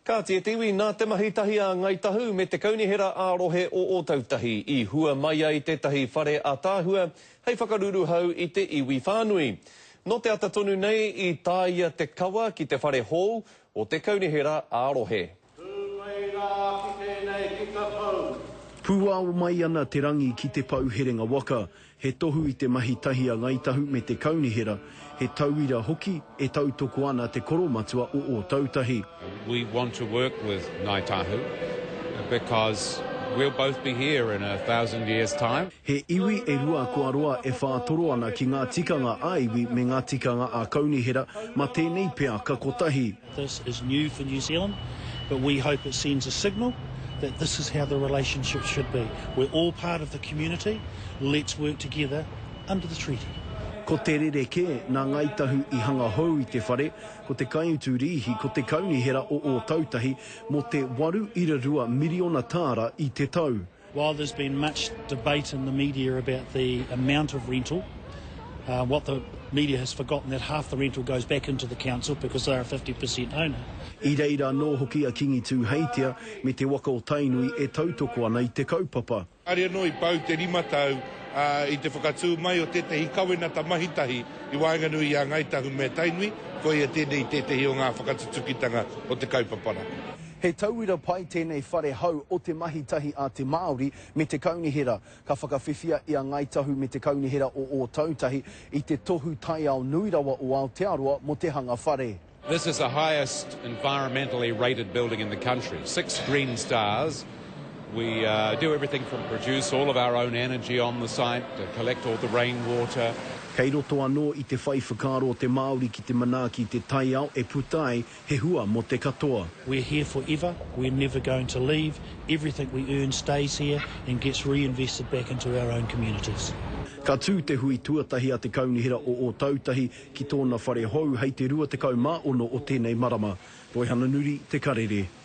Kāti e te iwi, nā te mahi tahi a Ngāi Tahu me te Kaunihera ā-Rohe o Ōtautahi i hua mai ai tētahi whare ātaahua hei whakaruruhau i te iwi whānui. Nō te ata tonu nei i tāia te kawa ki te whare hou o te Kaunihera ā-Rohe. Tū mai rā ki tēnei hika pou. Pūao mai ana te rangi ki te pou herenga waka, He tohu i te mahi tahi a Ngāi Tahu me te Kaunihera, he tauira hoki e tautoko ana te koromatua o Ōtautahi. We want to work with Ngāi Tahu because we'll both be here in 1000 years time. He iwi e rua kua roa e whātoro ana ki ngā tikanga ā-iwi me ngā tikanga ā-kaunihera, ma tēnei pea ka kotahi. This is new for New Zealand, but we hope it sends a signal that this is how the relationship should be. We're all part of the community, let's work together under the treaty. Ko te rerekē, nā Ngāi Tahu i hanga hou i te whare, ko te kaiutu rīhi ko te Kaunihera o Ōtautahi mō te 8.2 miriona tāra i te tau. While there's been much debate in the media about the amount of rental, uh, what the media has forgotten that half the rental goes back into the council because they're a 50% owner. I reira anō hoki a Kingi Tūheitia me te waka o Tainui e tautoko ana i te kaupapa. Kāre anō i pau te rima tau i te whakatū mai o tētehi kawenata mahi tahi i waenganui i a Ngāi Tahu me Tainui, koia tēnei tētehi o ngā whakatutukitanga o te kaupapa rā. He tauira pai tēnei whare hou o te mahi tahi a te Māori me te Kaunihera. Ka whakawhiwhia i a Ngāi Tahu me te Kaunihera o Ōtautahi i te tohu taiao nui rawa o Aotearoa mō te hanga whare. This is the highest environmentally rated building in the country, six green stars. We do everything from produce all of our own energy on the site, collect all the rainwater. Kei roto anō i te whai whakaaro o te Māori ki te manaaki i te taiao e puta ai He hua mō te katoa. We're here forever, we're never going to leave, everything we earn stays here and gets reinvested back into our own communities. Ka tū te hui tuatahi a te Kaunihera o Ōtautahi ki tōna whare hou hei te 26 o tēnei marama. Roihana Nuri, Te Karere.